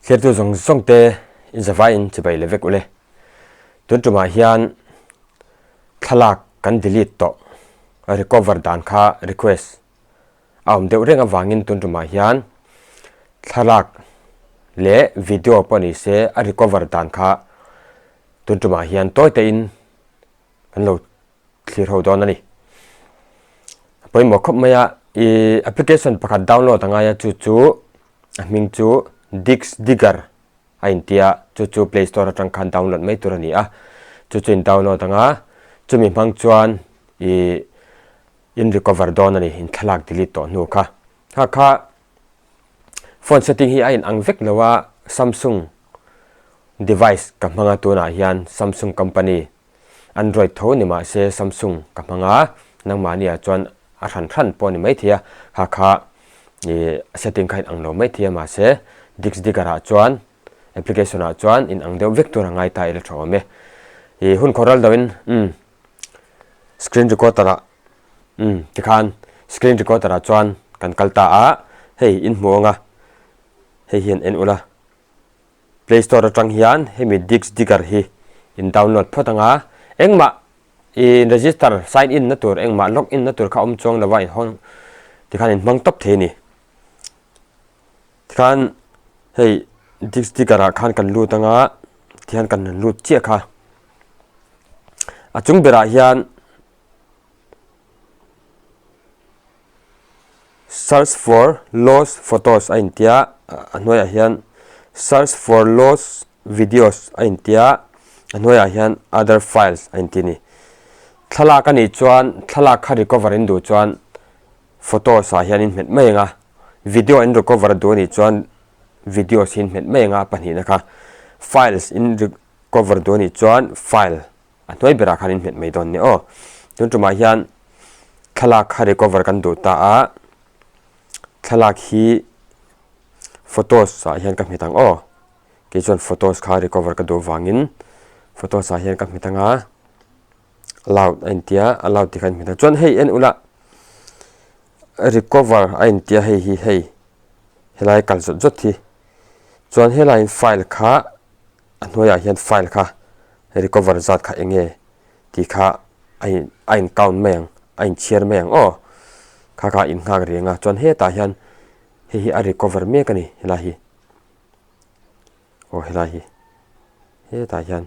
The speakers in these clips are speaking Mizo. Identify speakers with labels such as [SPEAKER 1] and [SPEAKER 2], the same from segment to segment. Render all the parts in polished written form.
[SPEAKER 1] Thliartu zawng zawng te in zavaiin chibai leh vek ule. Tun tumah hian thlalak kan delete tawh recover dan kha request a awm deuh reng avangin tun tumah hian thlalak leh video pawh ni se a recover dan kha tun tumah hian tawi tein kan lo thlir ho dawn a ni. A pawimawh khawp mai a, ih application pakhat download a ngai a chu chu a hming chu Disk Digger a intia chu chu play store atang khan download mai tur a ni a, chu chu in download ang a, chumi hmang chuan ih in recover dawn a ni, in thlalak delete tawh hnu kha. Kha kha phone setting hi a in ang vek lo a, Samsung device ka hmang a tunah hian Samsung company Android tho ni mah se Samsung ka hmang a, nangmahni ah chuan a hran hran pawh a ni maithei a, kha kha ih setting kha in ang lo maithei a mahse Disk Digger ah chuan application ah chuan in ang deuh vek tur a ngai ta ila tha awm e. Ih hun khawh ral deuhin umm screen recorder ah umm tikhan screen recorder ah chuan kan kal ta a, hei in hmu ang a, hei hian en ula. Play Store atang hian hemi Disk Digger hi in download phawt ang a, engmah in register, sign in na tur engmah log in na tur kha awm chuang lova in hawng tikhan in hmang tawp thei a ni. Tikhan hei Disk Digger ah khan kan lut ang a, tihian kan han lut chiah kha. A chung berah hian Search for lost photos a intia a hnuaiah hian search for lost videos a intia a hnuaiah hian other files a inti a ni. Thlalak a nih chuan thlalak kha recover in duh chuan photos ah hian in hmet mai ang a, video in recover duh a nih chuan videos hi in hmet mai ang a pahnihna kha files in recover duh a nih chuan file A hnuai berah khan in hmet mai dawn nia aw. Tun tumah hian thlalak kha recover kan duh ta a, thlalak hi photos ah hian ka hmet ang aw. Kei chuan photos kha recover ka duh vangin photos ah hian ka hmet ang a, loud a intia a loud tih kha in hmet ang. Chuan hei en ula recover a intia hei hi hei helai kal zawt zawt hi chuan helaiin file kha a hnuaiah hian file kha recover zat kha eng nge tih kha a in a in count mai ang a in chhiar mai ang aw kha kha a in nghak reng a chuan hetah hian hei hi a recover mek a ni helai hi aw helai hi hetah hian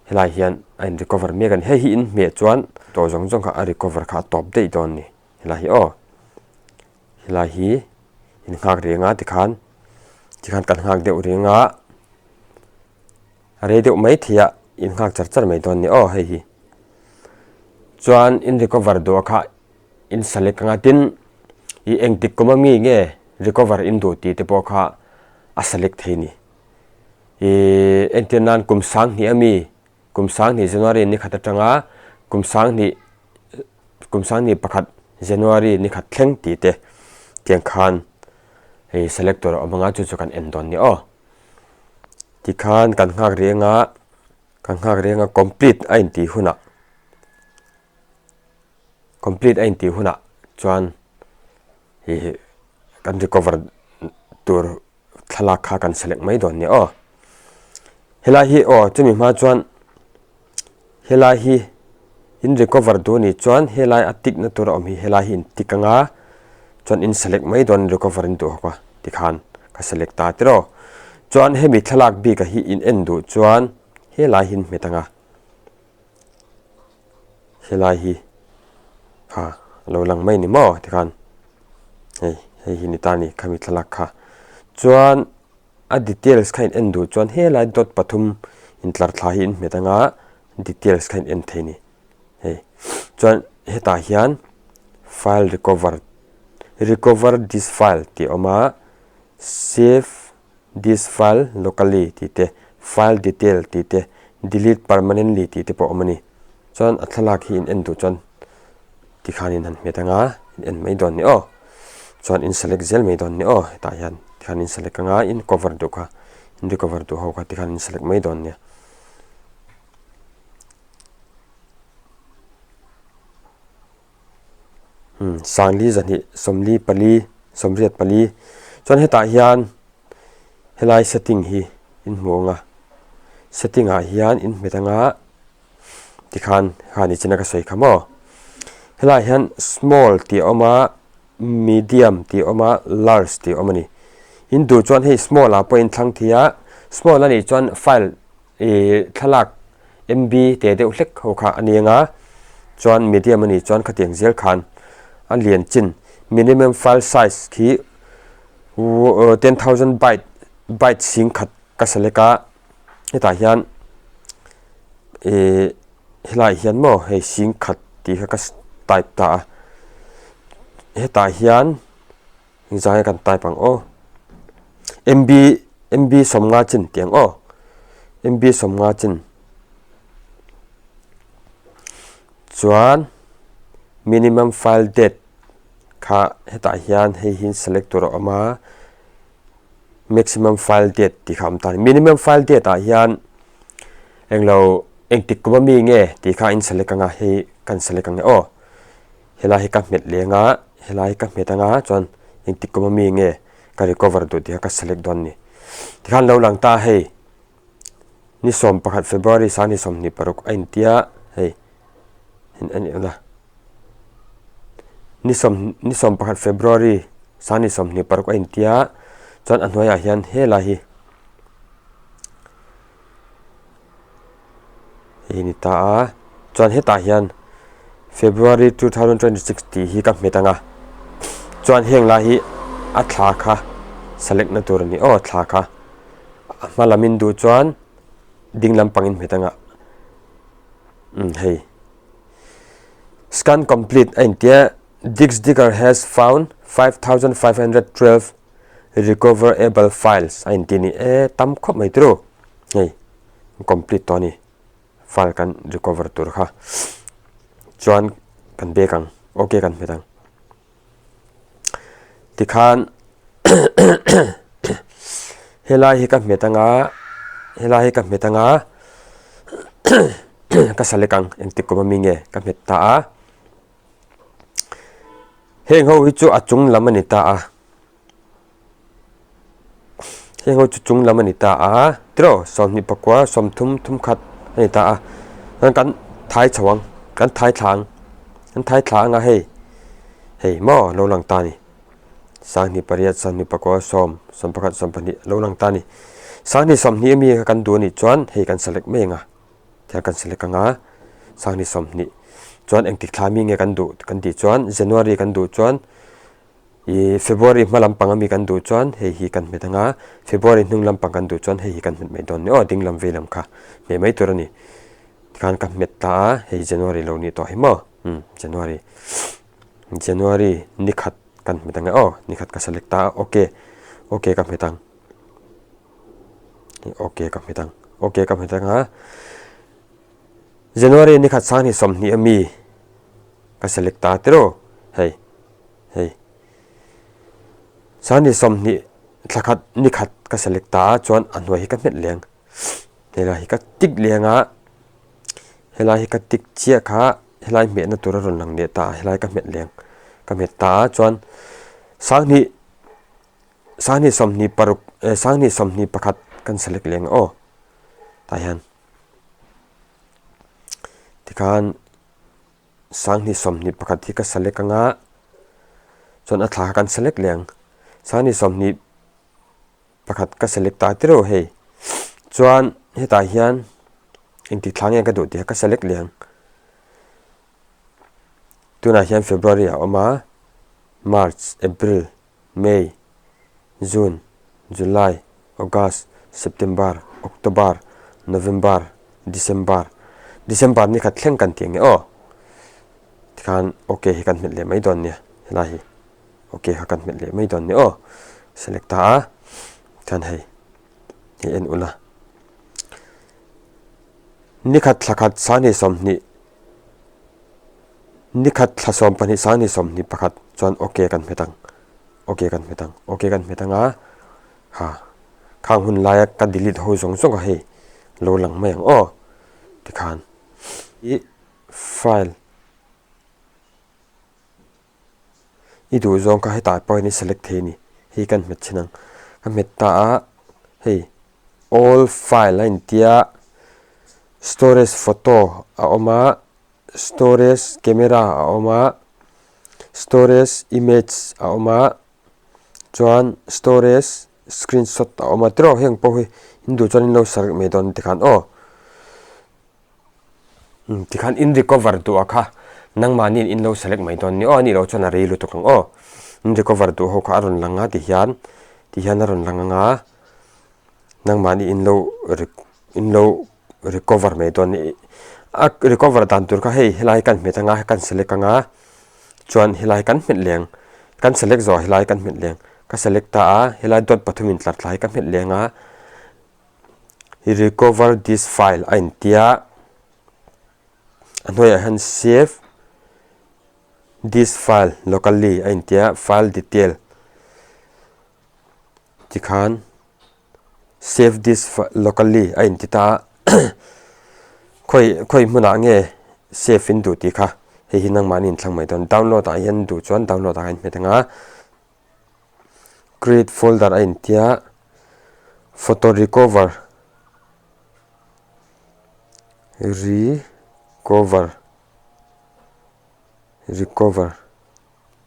[SPEAKER 1] helai hian a in recover mek a ni hei hi in hmeh chuan tawh zawng zawng kha a recover kha a tawp daih dawn a ni helai hi aw. Helai hi in nghak reng a tikhan tikhan kan nghak deuh reng a a rei deuh mai thei a in nghak char char mai dawn a ni aw hei hi chuan in recover duh a kha in select anga tin ih engtik kum ami nge recover in duh tih te pawh kha a select thei a ni ih entir nan kum sanghnih ami kum sanghnih January ni khat atanga kum sanghnih. Kum sangni pakhat January ni khat thleng tih te tiang khan hei select tur a awm anga chu chu kan en dawn ni aw. Tikhan kan nghak reng a, kan nghak reng a complete a intih hunah complete a intih hunah chuan hei kan recover tur thlalak kha kan select mai dawn ni aw. Helai hi aw chumi hma chuan helai hi in recover duh anih chuan helai a tick na tur a awm hi helai hi in tick anga chuan in select mai dawn recover in duh hawk a tikhan ka select ta tiraw. Chuan hemi thlalak bik ah hi in en duh chuan helai hi in hmet anga helai hi ha a lo lang mai ni maw tikhan hei hei hi ni ta a ni khami thlalak kha chuan a details kha in en duh chuan helai dot pathum intlar thla hi in hmet anga details kha in en thei a ni hei chuan hetah hian file recover recover this file tih a awm a save This file locally tih te, file detail tih te, delete permanently tih te pawh a awm a ni. Chuan a thlalak hi in en duh chuan tikhan in han hmet anga in en mai dawn ni aw. Chuan in select zel mai dawn ni aw hetah hian tikhan in select anga in cover duh kha in recover duh ho kha tikhan in select mai dawn nia. Sangli zahnih sawmli pali sawmriat pali chuan hetah hian. Helai setting hi in hmu ang a, setting ah hian in hmet ang a, tikhan kha ni china ka sawi kha maw. Helaiah hian small tih a awm a, medium tih a awm a, large tih a awm a ni. In duh chuan hei small ah pawh in thlang thei a, small a nih chuan file ih thlalak MB te deuh hlek ho kha a ni ang a, chuan medium a nih chuan khatiang zel khan a lian chin minimum file size khi 10000 byte byte sing khat ka select a hetah hian ih helaiah hian maw hei sing khat tih kha ka type ta a hetah hian engzah nge kan type ang aw MB MB sawmnga chin tih ang aw MB sawmnga chin chuan minimum file date kha hetah hian hei hi select tur a awm a maximum file date tih kha a awm ta a ni minimum file date ah hian englo engtik kum ami nge tih kha in select ang a hei kan select ang e aw helai hi ka hmet leng a helai hi ka hmet ang a chuan engtik kum ami nge ka recover duh tih kha ka select dawn a ni tikhan lo lang ta hei ni 11 February sang ni 26 a intia hei. Ni sawm ni 11 February sang ni 26 a intia chuan a hnuaiah hian helai hi hei ni ta a chuan hetah hian February 2026 tih hi ka hmet ang a chuan heng lai hi a thla kha select na tur a ni aw thla kha a hma lam in duh chuan ding lampang in hmet ang a. Umm hei scan complete a intia DiskDigger has found 5512 recoverable files a inti ni e tam khawp mai turu hei complete tawh a ni file kan recover tur kha chuan kan bek ang ok kan hmet ang. Tikhan helai hi ka hmet anga helai hi ka hmet anga ka select ang engtik kum ami nge ka hmet ta a heng ho hi chu a chung lam a ni ta a. Heng ho chu chung lam a ni ta a tiraw 24 30 thum khat a ni ta a chuan kan thai chho ang kan thai thla ang kan thai thla ang a hei hei maw lo lang ta a ni 28 24 sawm 11 12 lo lang ta a ni 20 20 ami kha kan duh a nih chuan hei kan select mai ang a tihian kan select ang a 20 20 chuan engtik thla mi nge kan duh kan tih chuan January kan duh chuan. Ih February hma lampang ami kan duh chuan hei hi kan hmet anga, February hnung lampang kan duh chuan hei hi kan hmet mai dawn ni aw, ding lam vei lam kha hmeh mai tur a ni. Tikhan ka hmet ta a, hei January lo nih tawh hi maw? Umm January, January ni khat kan hmet ang e aw, ni khat ka select ta a, ok, ok ka hmet ang, ok ka hmet ang, ok ka hmet ang a, January ni khat sang hi 20 ami ka select ta tiraw hei. Hei Sani 20 thla khat ni khat ka select ta a chuan a hnuai hi ka hmet leng helai hi ka tik leng a helai hi ka tik chiah kha helai hmehna tur a rawn lang leh ta a helai ka hmet leng ka hmet ta a chuan sanghnih sanghnih 26 eh sanghnih 21 kan select leng aw tah hian tikhan. 20 21 hi ka select anga chuan a thla kha kan select leh ang 20 21 ka select ta tireuh hei chuan hetah hian engtik thla nge ka duh tih kha ka select leh ang tunah hian February a awm a March April May, June, July, August, September, October, November, December, December ni khat thleng kan tih ang e aw. Tikhan ok hi kan hmet leh mai dawn nia helai hi ok kha kan hmet leh mai dawn nia aw. Select ta a tikhan hei hei en ula ni khat thla khat 20 20 Ni khat thla 12 sang ni 21 chuan ok kan hmet ang, ok kan hmet ang, ok kan hmet ang a, ha khang hun laia ka delete ho zawng zawng a hei lo lang mai ang aw tikhan i file i duh zawng kha hetah pawh hian i select thei a ni, hei kan hmet chhin ang, ka hmet ta a. Hei all file a intia storage photo a awm a storage camera a awm a storage image a awm a chuan storage screenshot a awm a tiraw heng pawh hi in duh chuan in lo select mai dawn tikhan aw. Umm tikhan in recover duh a kha nangmahniin in lo select mai dawn ni aw anih loh chuan a rei lutuk ang aw in recover duh ho kha a rawn lang a tihian tihian a rawn lang ang a nangmahni in lo in lo recover mai dawn ni a recover dan tur kha hei helai kan hmet anga kan select anga chuan helai kan hmet leng kan select zawh helai kan hmet leng ka select ta a helai dot pathum in tlar thlai ka hmet leng a. Recover this file a intia a hnuaiah hian save this file locally a intia file detail tikhan save this locally a inti ta a khawi khawi hmunah nge save in duh tih kha hei hi nangmahni in thlang mai dawn download ah hian duh chuan download ah khan hmet ang a. Create folder a intia photo recover recover recover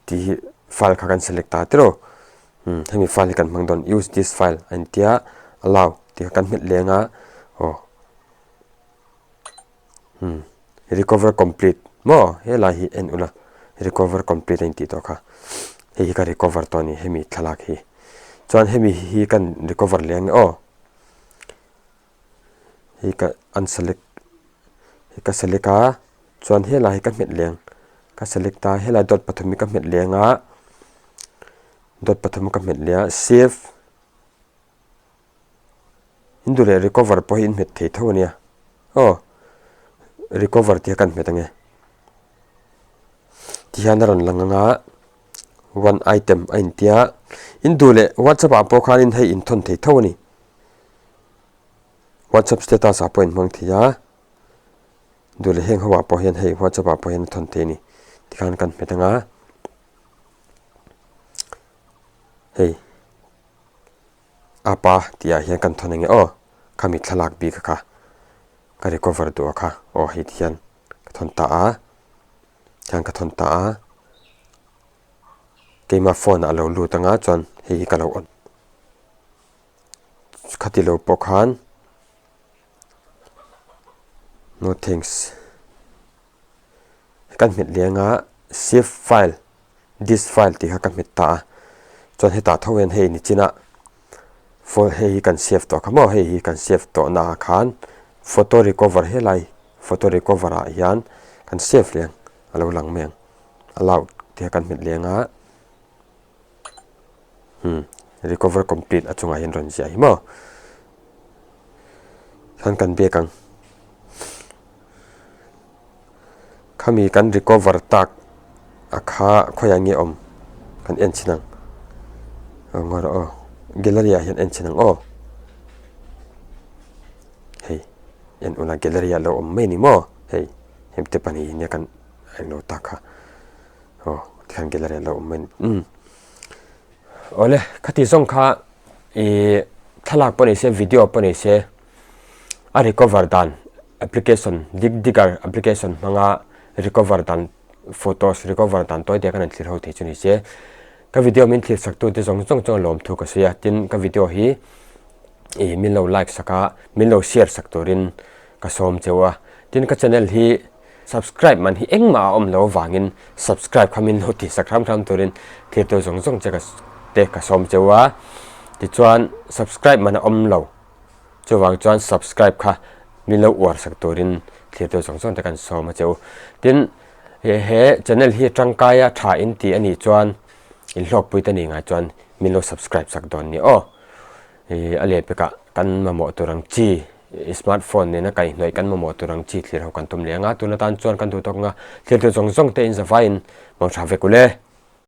[SPEAKER 1] tih hi file kha kan select ta tiraw umm hemi file hi kan hmang dawn use this file a intia allow tih kha kan hmet leng a aw. Umm recover complete maw helai hi en ula recover complete a intih tawh kha hei hi ka recover tawh a ni hemi thlalak hi chuan hemi hi kan recover leh ang aw hei ka unselect hei ka select a chuan helai hi ka hmet leng ka select a helai dot pathum hi ka hmet leng a dot pathum ka hmet leh a save. In duh leh recover pawh hi in hmet thei tho a nia aw recover tih kha kan hmet ang e tihian a rawn lang ang a one item a intia in duh leh whatsapp ah pawh khanin hei in thawn thei tho a ni whatsapp status ah pawh in hmang thei a duh leh heng ho ah pawh hian hei whatsapp ah pawh hian a thawn thei a ni tikhan kan hmet ang a hei. A pa tih ah hian kan thawn enge aw khami thlalak bik kha ka recover duh a kha aw hei ti hian ka thawn ta a tihian ka thawn ta a keima phone ah a lo lut anga chuan hei hi ka lo on khati lo pawh khan no thanks kan hmet leng a save file. This file tih kha ka hmet ta a, chuan hetah tho hian hei nichinah hei hi kan save tawh kha maw hei hi kan save tawh naah khan photo recover helai photo recover ah hian kan save leh ang a lo lang mai ang allow tih kha kan hmet leng a umm recover complete a chungah hian rawn ziah hi maw khan kan biak ang. Khami kan recover tak a kha khawiah nge awm kan en chhin ang aw ngaw rawh aw gallery ah hian en chhin ang aw hei en ula gallery ah lo awm mai a ni maw hei hemi te pahnih hi nia kan englo tak kha aw tikhan gallery ah lo awm mai a ni umm awle khati zawng kha ih thlalak pawh ni se video pawh ni se. A recover dan application dig digger application hmanga recover dan photos recover dan tawi te kan han thlir ho thei chu ni se ka video min thlir sak tu te zawng zawng chuan lawmthu ka sawi a tin ka video hi ih min lo like sak a min lo share sak turin ka sawm cheu a tin ka channel hi subscribe man hi engmah a awm lo avangin subscribe kha min lo tih sak hram hram turin thlir tu zawng zawng che ka te ka sawm cheu a tichuan subscribe man a awm lo. Chuvang chuan subscribe kha min lo uar sak turin thlir zawng zawng te kan sawm a che u. Tin, he channel hi tangkaia tha in ti a nih chuan in hlawkpui te nih ngai chuan min lo subscribe sak dawn ni aw. A leh pekah kan mamawh tur ang chi smartphone nena kaihhnawih kan mamawh tur ang chi thlir ho kan tum leh ang a. Tun atan chuan kan duh tawk anga thlir zawng zawng te in zavaiin mangtha vek ule.